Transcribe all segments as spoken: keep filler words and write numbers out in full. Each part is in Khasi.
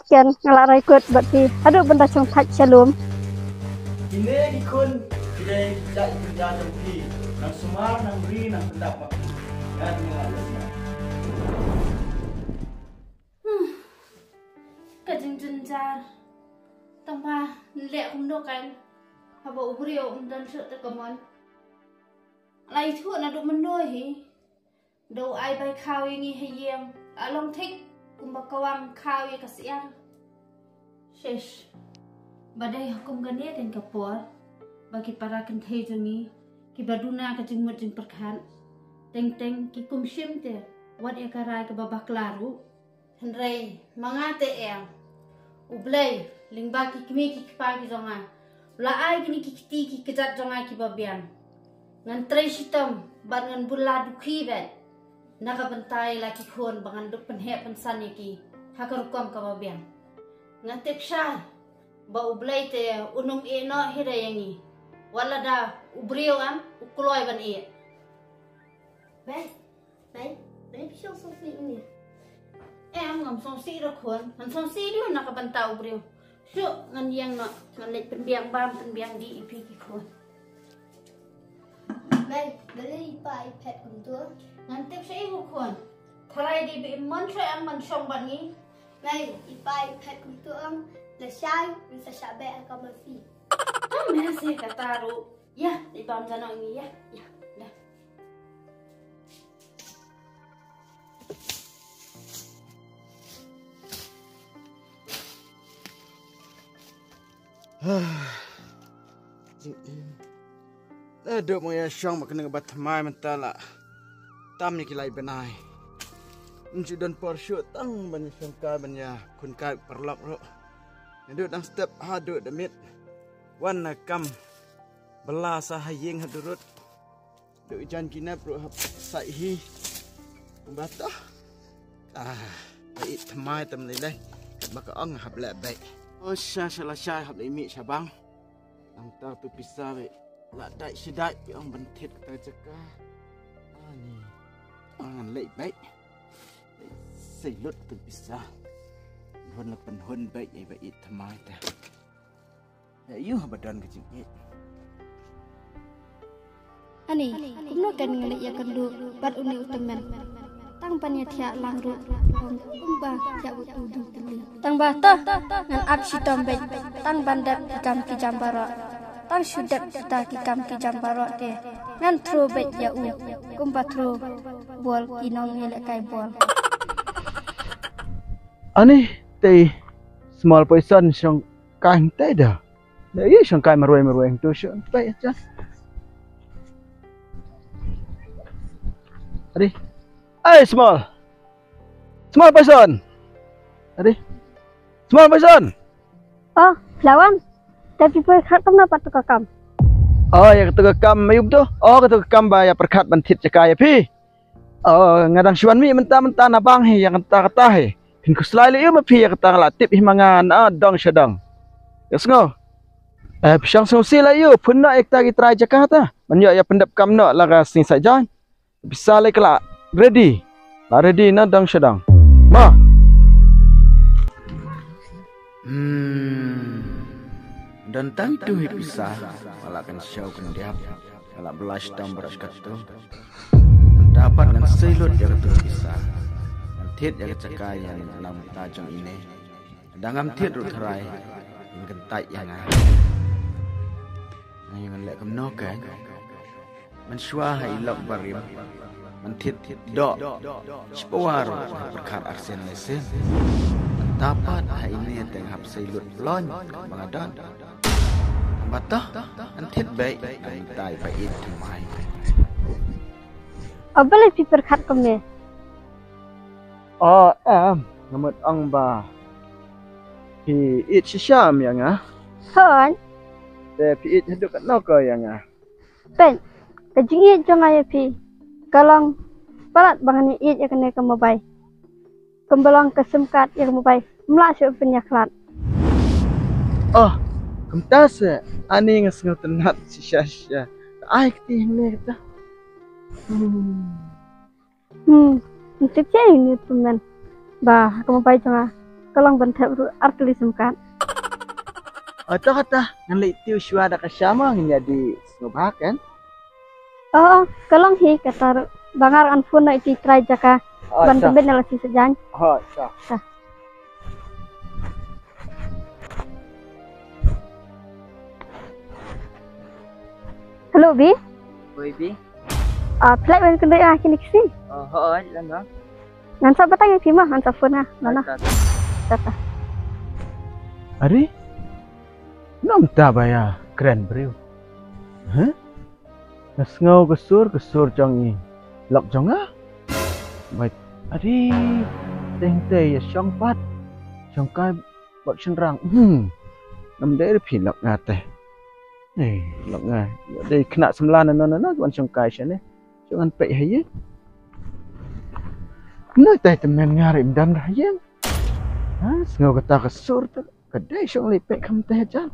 Ken, nga la rai kut bad phi haduh ban da shong thait sha lum. Kine ki khun ki dei ki jait ki jait jong phi. Nang sumar, nang ri, nang pyndap ma phi. Ngan nga la leh. Hmm. Ka jingjynjar. Tang ba nleh kumno kan. Haba u briew um don shuh te ka mon. La ithuh naduh mynno hi. Da u ai bai khaw ïa ngi ha ïing, la long thik kumba kawang khaw ïa ka syiar. Shish. Ba dei ha kum kane teng ka por ba ki para kynthei jong ngi kiba duna ka jingmut jingpyrkhat, teng teng ki kum shim te wat ïa ka rai kaba bakla ruh. Hynrei ma nga te em, U Blei lyngba ki kmie ki kpa ki jong nga u la ai kine ki kti ki kjat jong nga kiba biang. Ngan trei shitom bad ngan bun la dukhi bad na ka bynta ïa la ki khun ba ngan dup pynheh pynsan ïa ki ha ka rukom kaba biang. Nga tip shai ba U Blei te un ym ïeh noh hi da ïa ngi. Wat lada u briew am u kloi ban ïeh. Bad Bai, balei phi shong sngewsih ïa ngi? Em, ngam sngewsih ruh khun. Ngan sngewsih ïa u na ka bynta u briew. Shuh, ngan ïeng noh, ngan leit pynbiang bam pynbiang dih ïa phi ki khun. Bai, balei i pa i phet kumto? Ngan tip sha i hu khun. Tharai dei ba i mon sha em man shong bad ngi. Bai, i pa i phet kumto em. Lashai, ngin sa shah beh ha ka masi. Em, me se kata ruh. Ïa, i bam jano ngi ïa. Ïa, da. Jingim. Eh, duk ma ïa shong ma kane kaba thymmai mynta la tam ïa ki lai bnai. Ym ju don por shuh tang ban ïa shong kai ban ïa khun kai paralok ruh. Naduh dang step haduh da miet. Wan na kam bylla sa ha ïing haduh rut. Duk jan ki nep ruh hap sai hi. Ba toh. Ah, ba ïeit thymmai tam lei lei. Ba ka ong hap leh beit. Oh, sha sha la shai hap leh mih sha bank. Nangta tu pisa beit. La dait shi dait ki ong ban thied kata jaka. Ani. Ong ngan leh beit. Sei lut tu pisa. Hon la pynhon beit ïa ba ïeit thymmai ta. Ïa ïu haba don ka jingïeit. Ani, kumno kan nga leh ïa kynduh bad une u tymmen. Tang ban ïa thiah lang ruh, ong kumba thiah u tu ding tylli. Tang ba toh, ngan ap shitom beit, tang ban dep ki kam ki jam baroh. Tang shu dep kita ki kam ki jam baroh te. Ngan throw beit ïa u, kumba throw bol ki nongïalehkai bol. Ani, te small poison shong kai hangtai da. Da ïa shong kai marwei marwei hangtu shong kai acha. Ari. Ai small. Small poison. Ari. Small poison. Oh, lawan. Tapi pyrkhat kam na pat ka kam. Oh, ïa kata ka kam mayup tu. Oh, kata ka kam ba ïa pyrkhat ban thied jaka ïa phi. Oh, nga dang shu wan mih mynta mynta na bank hi ïa kata kata hi. Phin khuslai leh ïa ma phi ïa kata nga la tip hi ma nga na dong sha dong. Ïa sngew. Eh, phi shong sngewsih leh ïa phin noh ïa kata ki trai jaka ta. Man ïoh ïa pyndep kam noh la ka sing sa jan. Pisa leh ka la ready. La ready na dong sha dong. Ma. Hmm. Don tang tu hi pisa. Wala kan show kan diap. Wala blush tam beras kat tu. Dapat ngan seilut ïa katu pisa. Ngan thied ïa ka jaka ïa nang mynta jong ine. Da ngam thied ruh tharai. Ngan kyntait ïa nga. Ngan ïa ngan leh kumno kan. Mynshuwa ha i lok barim. Ngan thied doh. Shipawar ha pyrkhat arsen lesen. Dapat ha ine te nga hap seilut ploin ba nga don. Ba toh, ngan thied beit, ngan tai ba ïeit thymmai. O balei phi pyrkhat kumne? O em, nga mut ong ba phi ïeit shisha ïa nga. Hooid. Te phi ïeit haduh katno ko ïa nga? Peit, ka jingïeit jong nga ïa phi ka long palat ba ngan ïeit ïa kane ka mobile. Kumba long ka sim card ïa ka mobile, ym lah shuh pynïakhlad. Oh, kumta se, ani nga sngewtynnat shisha shisha. Ai kti hangne kata. Hmm. Hmm, ym tip ïa ine u tymmen ba ha ka mobile jong nga Ka long ban thep ruh ar tylli sim card. Oh, to kata, ngan leit tiew shuwa da ka sha mo, ngin ïa dih sngewbha kan. Oh, oh, ka long hi kata ruh. Ba nga ruh ngan phone noh ïa i trai jaka. Oh, ban pynbeit na la shi sajan. Oh, sha. Sha. Hello, Bi. Oi, Bi. Ah, phi lah ban kynduh ïa nga kine ki sngi? Oh, hooid, lano? Ngan sa batai ïa phi mo, ngan sa phone nga. Lano? Ata, ata. Tata. Are? Namar ba ïa kren briew. Hah? Nga sngew ka sur, ka sur jong i lok jong nga. Bad, are, teng te ïa shong pat. Shong kai bad shynrang. Hmm. Ngam dei ruh phi lok nga te. Eh, lok nga. Dei khynnah samla na no na no wan shong kai shane. Shong ngan peit ha ïing. Nai tai tymmen nga ruh im don ha ïing. Ha, sngew kata ka sur te. Ka dei shong leit peit kham te ha jan.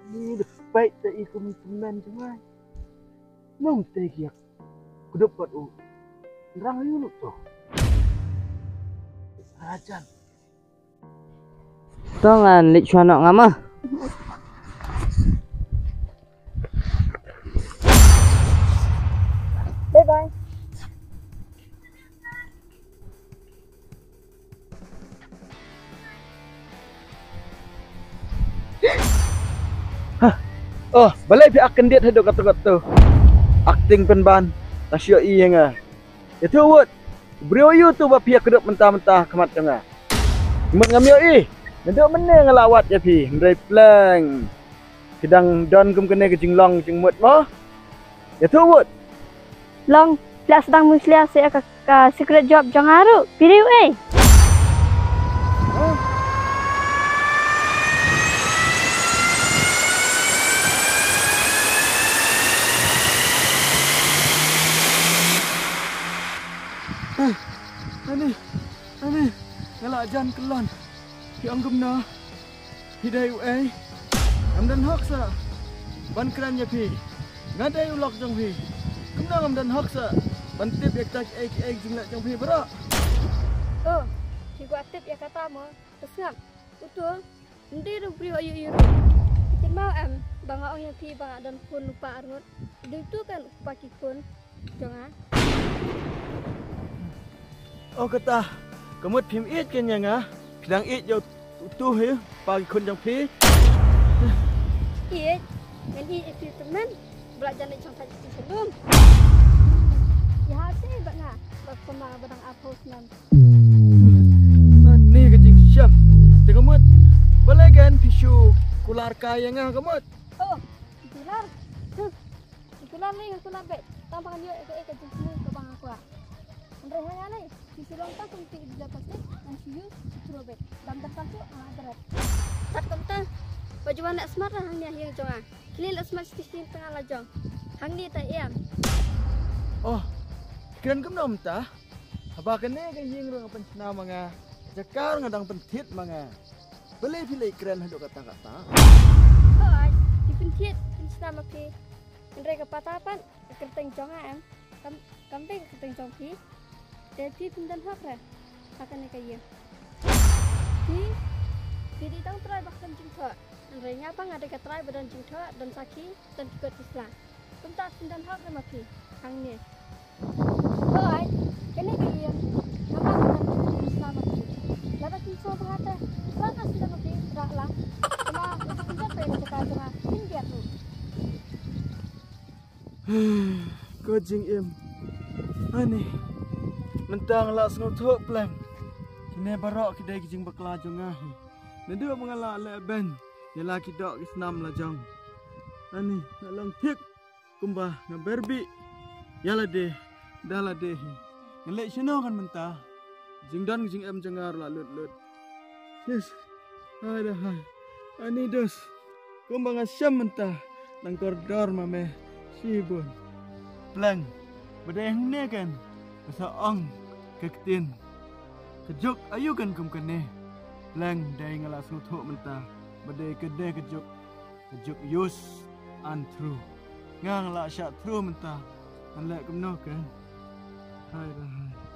Ni da peit te i kum tymmen jngai. Mom te kiak. Kudup pat u. Rang yu lut to. Rajan. To ngan leit shuwa noh nga ma. Bye bye. Hah. Oh, balei phi ak kyndit haduh kato kato. Acting pynban. Ta shu ïohi ïa nga. Ïathuh wut. Briew aïu tu ba phi ïakdup mynta mynta ha khmat jong nga. Mut ngam ïohi. Naduh mynne nga la wad ïa phi. Hynrei pleng. Phi dang don kum kane ka jinglong jingmut mo. Ïathuh wut. Long, phi la sdang mushlia sa ïa ka, ka secret job jong nga ruh. Phi riew ei. Ani, ani, nga la jan kyllon. Phi ong kumno? Phi dei uei? Ngam don hok sa ban kren ïa phi. Nga dei u lok jong phi. Kumno ngam don hok sa ban tip ïa kita kiei kiei ki jingleh jong phi baroh? Oh, phi kwah tip ïa kata mo? Te sngap. Uto, ym dei ruh briew aïu aïu ruh. Phi kynmaw em ba nga ong ïa phi ba nga don khun lypa arngut? Dei uto kan u kpa ki khun jong nga. Oh kata, ka mut phim ïeit kein ïa nga, phi dang ïeit ïa uto hi, pa ki khun jong phi. Ïeit, ngan ïeit ïa phi tymmen, ba la jan leit shong thait ïa phi sha lum. Ïa ha te bad nga, ba kumba ba dang arphew snem. Ani ka jingshisha. Te ka mut, balei kein phi shu kular kai ïa nga ka mut? Oh, kular. Huh. Kular lei nga kular beit. Tang ba ngan ïoh ïa kaei ka jingsngew kaba nga kwah. Hynrei ha nga lei, phi shu long tang kum ki dealer plastik, ngan shu use, shu throw beit. Dam dam sangsuh, nga la dret. Kat kumta, ba ju wan leh smat hangne ha ïing jong nga. Kine leh smat shisien tang nga la jong. Hangne ta em. Oh, kren kumno mynta? Haba kane ka ïing ruh nga pynshna ma nga, ka jaka ruh nga dang pynthied ma nga. Balei phi leit kren haduh katta katta? Hooid, phi pynthied, pynshna ma phi. Hynrei ka pata pat, ka kyrteng jong nga em. Kam, kam dei ka kyrteng jong phi. Te phi phin don hok re ha kane ka ïing. Phi, phi dei tang trai ba khlem jingthoh. Hynrei nga pat nga dei ka trai ba don jingthoh, don sakhi, don ki kot ki sla. Kumta phin don hok re ma phi hangne. Hooid, kane ka ïing, namar ka don ki kot ki sla ma phi. Lada phin sngewbha te, ba nga sdang ma phi, rah lang. Namar lada phin jot peit ïa ka jaka jong nga, phin biang ruh. Ko jingim. Ani. Mynta nga la sngewthuh pleng. Kine baroh ki dei ki jingbakla jong nga hi. Naduh ba nga la leh beiñ ïa la ki doh ki snam la jong. Ani, nga long thik kumba nga ber bih ïa lade da lade hi. Nga leit shano kan mynta? Jingdon jingem jong nga ruh la lut lut. Yes. Hai da hai. Ani dos. Kumba nga shem mynta, nang kordor ma me shibun. Pleng, ba dei hangne kan, ba sa ong ka ktien. Ka juk aïu kan kum kane. Pleng dei nga la sngewthuh mynta, ba dei ka dei ka juk, ka juk use and throw. Nga nga la shah throw mynta, Kan leh kumno kan? Hai ba hai.